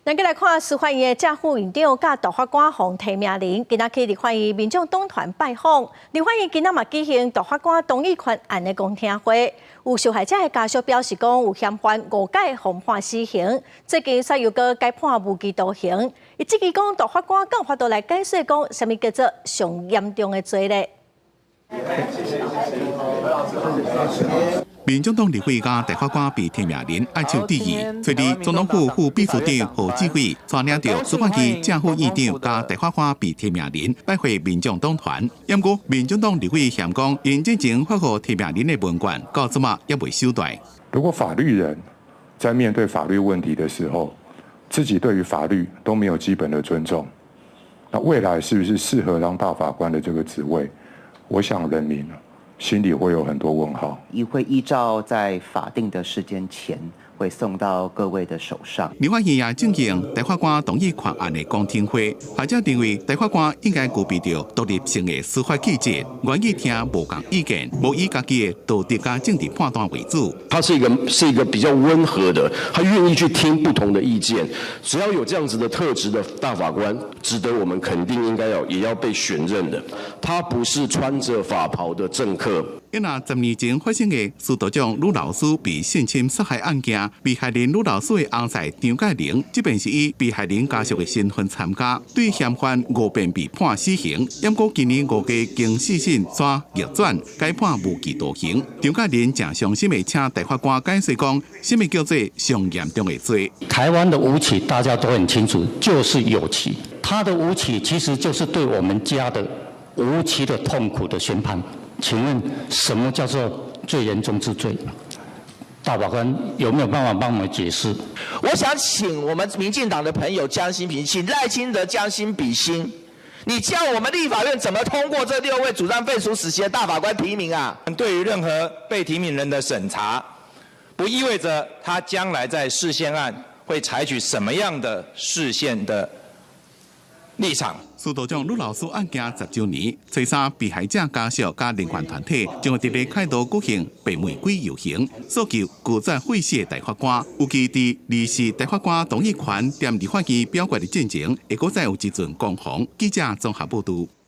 咱閣來看司法院的正副院長佮大法官予提名人，今仔去立法院民眾黨團拜訪。立法院今仔嘛舉行大法官同意權案的公聽會，有受害者的家屬表示講，有嫌犯五擺予判死刑，最近煞又閣改判無期徒刑。伊質疑講，大法官敢有法度來解釋講，啥物叫做上嚴重的罪咧？民眾黨立委佮大法官被提名人按手致意，隨佇總統府副秘書長賀志偉帶領著司法院正副院長佮大法官被提名人拜會民眾黨團。毋過民眾黨立委嫌講，𪜶之前發予提名人的文件到這馬猶未收到。如果法律人在面對法律問題的時候，自己對於法律都沒有基本的尊重，那未來是不是適合當大法官的這個職位？我想人民心裡會有很多問號。也會依照在法定的時間前，會送到各位的手上。立法院也進行大法官同意權案的公聽會，學者認為大法官應該具備著獨立性的司法氣質，願意聽無仝意見，無以家己的道德佮政治判斷為主。他是一個比較溫和的，他願意去聽不同的意見。只要有這樣子的特質的大法官，值得我們肯定應該要也要被選任的。他不是穿着法袍的政客。因為10年前發生的司徒長呂老師被性侵殺害案件，被害人呂老師的翁婿張介寧，這遍是以被害人家屬的身份參加，對嫌犯五遍被判死刑，毋過今年5月經四審煞逆轉，改判無期徒刑。張介寧誠傷心的請大法官解釋講，啥物叫做上嚴重的罪？台灣的無期大家都很清楚，就是有期。他的無期其實就是對我們家的無期的痛苦的宣判。請問什麼叫做最嚴重之罪？大法官有沒有辦法幫我們解釋？我想請我們民進黨的朋友將心比心，請賴清德將心比心。你叫我們立法院怎麼通過這六位主張廢除死刑的大法官提名啊？對於任何被提名人的審查，不意味着他將來在釋憲案會採取什麼樣的釋憲的立場。司徒長呂老師案件10週年，初三被害者家屬佮人權團體將會佇咧凱道舉行白玫瑰遊行，訴求拒絕廢死大法官。預計佇二是大法官同意權踮立法院表決的進前，會閣再有一陣攻防。記者綜合報導。